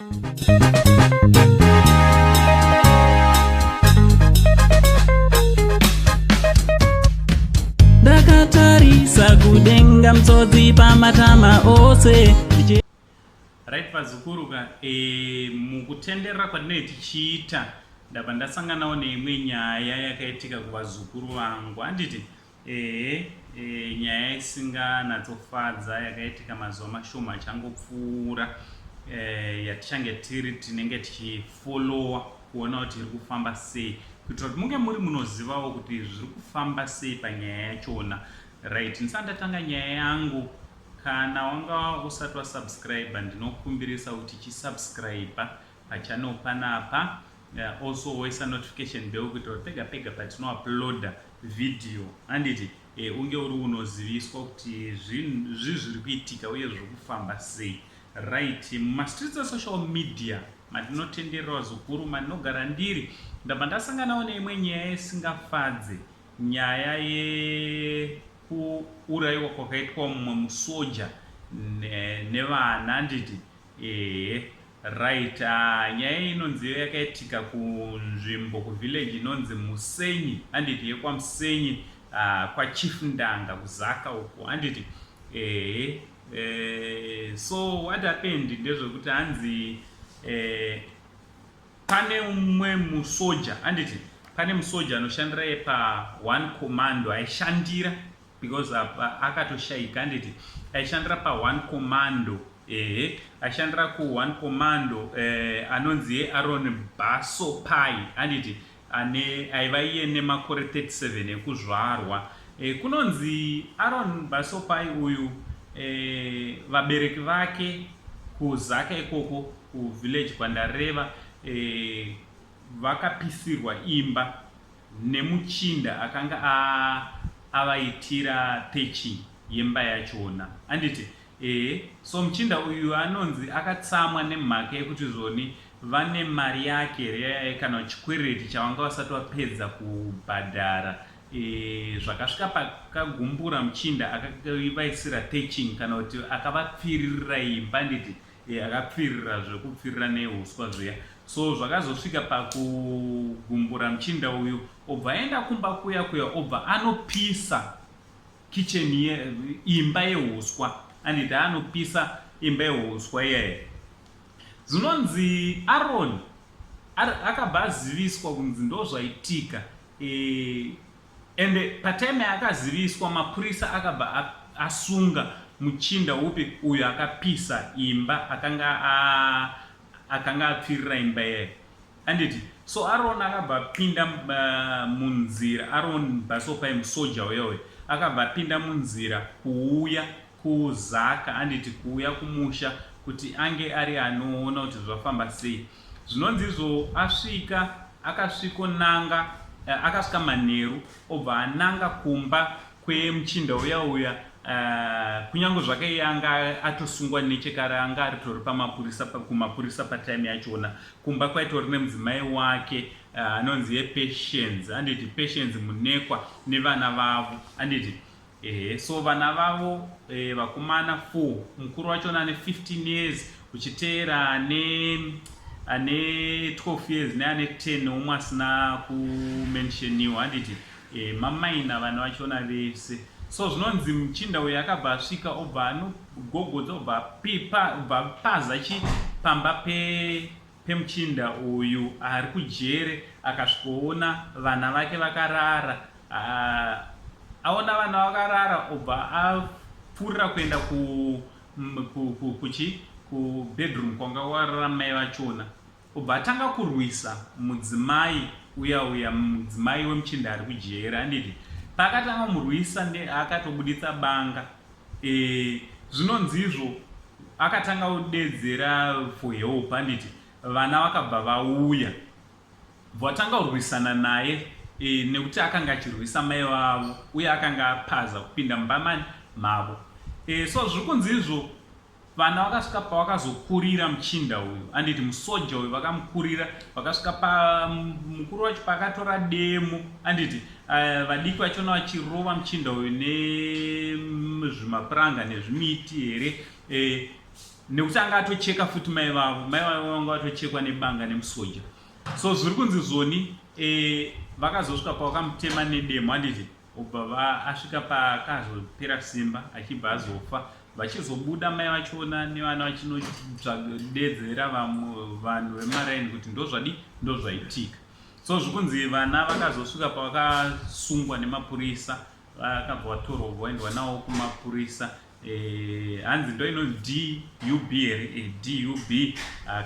Ndakatarisa kudenga mtsodzi pamatama ose. Right vazukuru ka e, mukutenderera kwatinenge tichiita ndabva ndasanganawo neimwe nyaya yakaitika kuvazukuru vangu handiti Ehe, e, nyaya isinganatsofadza yakaitika mazuva mashoma achangopfuura e, yatichange tiri tinenge tichifolowa kuona kuti iri kufamba sei kuitira kuti munge muri munozivawo kuti zviri kufamba sei panyaya yachona. Right, ndisati ndatanga nyaya yangu, kana wanga usati wasubscribe ndinokumbirisa kuti chisubscribe pachannel panapa. Also woisa notification bell kuitira kuti pega pega patinouploada video handiti unge uri unoziviswa kuti zvi zviri kuitika uye zviri kufamba sei. Right, mumastreets esocial media matinotenderera vazukuru mandinogara ndiri, ndabva ndasanganawo neimwe nyaya isingafadze, nyaya yekuurayiwa kwakaitwa mumwe musoja nevana handiti. Ehe right ah, nyaya iyi inonzi iyo yakaitika kunzvimbo kuvillage inonzi Musenyi handiti yekwaMusenyi ah, kwaChief Ndanga kuZaka uko handiti ehe eh, so what happened ndezvekuti hanzi eh, pane umwe musoja handiti pane musoja anoshandira yepa one commando aishandira because apa akatoshaika handiti aishandira pa one commando ehe aishandira ku one commando eh, anonzi ye Aaron Basopai handiti ane aiva iye nemakore 37 ekuzvarwa eh, kunonzi Aaron Basopai uyu eh, vabereki vake kuZaka ikoko kuvillage kwandareva eh, vakapisirwa imba nemuchinda akanga avaitira thatching yemba yachona anditi ehe so muchinda uyu anonzi akatsamwa nemhaka yekuti zvoni vane mari yake here kana chikwereti chavanga vasati vapedza kubhadhara e, zvakasvika pakagumbura muchinda akavaisira thatching kana kuti akavapfiririra imba anditi e, akapfirira zvekupfirira nehuswa zviya so zvakazosvika pakugumbura muchinda uyu obva aenda kumba kuya kuya obva anopisa kitchen ye, imba yehuswa anditi anopisa imba yehuswa iyaye zvinonzi Aron akabva aziviswa kunzi ndozvaitika e, Ende patime yaakaziviswa mapurisa akabva asunga muchinda upi uyo akapisa imba akanga akanga apfirira imba iyayo anditi so Aaron akabva apinda munzira Aaron Basopai musoja uya uya akabva apinda munzira kuuya kuZaka anditi kuuya kumusha kuti ange ari anoona kuti zvafamba sei Zvinonzi izvo asvika akasvikonanga eh, akasvika manheru obva ananga kumba kwemuchinda uya uya uh, kunyange zvake iye anga atosungwa nechekare anga aritori pamapurisa kumapurisa patime yachona kumba kwaitori nemudzimai wake eh, anonzi uh, yepatience anditi Patience Munekwa nevana vavo anditi Ehe, so vana vavo eh, vakomana 4 mukuru wachona ane 15 years uchiteera ane ane 12 years neane 10 umwe asina kumensheniwa handiti eh, mamaina vana vachona vese so zvinonzi muchinda uyu akabva asvika obva anogogodza obva apipa obva apaza chi pamba pe pemuchinda uyu ari kujere akasvikoona vana vake vakarara aona vana vakarara obva apfuurira kuenda ku kuchi kubedroom kwanga kwarara mai vachona obva atanga kurwisa mudzimai uya uya mudzimai wemuchinda ari kujere handiti paakatanga kumurwisa akatobuditsa banga e, zvinonzi izvo akatanga kudedzera for help handiti vana vakabva vauya vatanga kurwisana naye e, nekuti akanga achirwisa mai vavo uye akanga apaza kupinda mumba mani mavo e, so zviri kunzi izvo vana vakasvika pavakazokurira muchinda uyu anditi musoja uyu vakamukurira vakasvika pa mukuru wacho paakatora demo anditi uh, vadiki vachona vachirova muchinda uyu nezvimapuranga nezvimiti here e, Nekuti anga atocheka futi mai vavo, mai vavo vanga vatochekwa nebanga nemusoja. So zviri kunzi zvoni e, vakazosvika pavakamutema nedemo, handiti? Obva asvika paakazopera simba achibva azofa. Vachizobuda mai vachona nevana vachinodedzera vamwe vanhu vemaraini kuti ndozvadi ndozvaitika. So zvikunzi vana vakazosvika pavakasungwa nemapurisa, vakabva vatorwa vaendwa nawo kumapurisa. Hanzi ndo inonzi DUB here? DUB,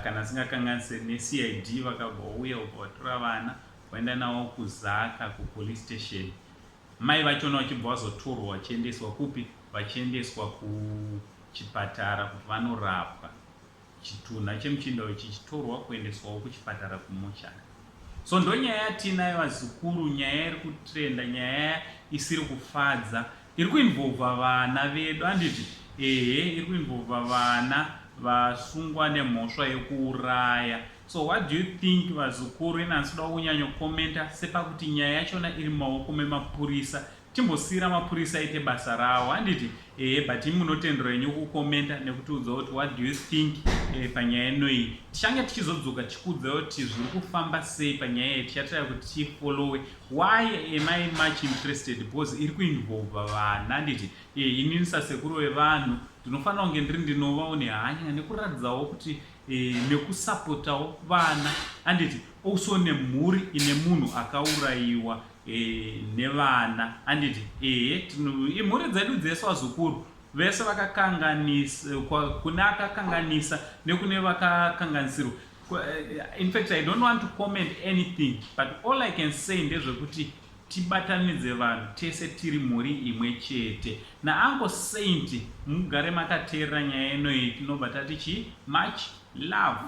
kana singakanganise, neCID. Vakabva vauya, ubva vatora vana, vaenda navo kuZaka kupolice station. Mai vachona vachibva vazotorwa vachiendeswa kupi? Vachiendeswa kuchipatara kuti vanorapwa. Chitunha chemuchinda uyu chichitorwa kuendeswawo kuchipatara, kumochari. So ndonyaya yatinayo, vazukuru, nyaya iri kutrenda, nyaya isiri kufadza, iri kuinvolva vana vedu, handiti? Ehe, iri kuinvolva vana vasungwa nemhosva yekuuraya. So what do you think, vazukuru? Ina handisi kuda kunyanyokomenta sepakuti nyaya yachona iri mumaoko memapurisa. Timbosiyira mapurisa aite basa rawo, handiti? Ehe, but imi munotendero yenyu kukomenta nekutiudza kuti what do you think panyaya inoyi. Tichange tichizodzoka tichikuudza kuti zviri kufamba sei panyaya iyi. Tichatira kuti tifollowe. Why am I much interested? Because iri kuinvolva vana, handiti? Inini sasekuru vevanhu ndinofanira kunge ndiri ndinovawo nehanya nekuratidzawo kuti nekusapotawo vana, handiti? Also nemhuri ine munhu akaurayiwa nevana, handiti? Ehe, imhuri dzedu dzese, vazukuru. Vese vakakanganisa, kune akakanganisa nekune vakakanganisirwa. In fact, I don't want to comment anything, but all I can say ndezvekuti tibatanidze vanhu tese tiri mhuri imwe chete. NaUncle Saint, mugare makateerera nyaya inoyi. Tinobva tati chi much love.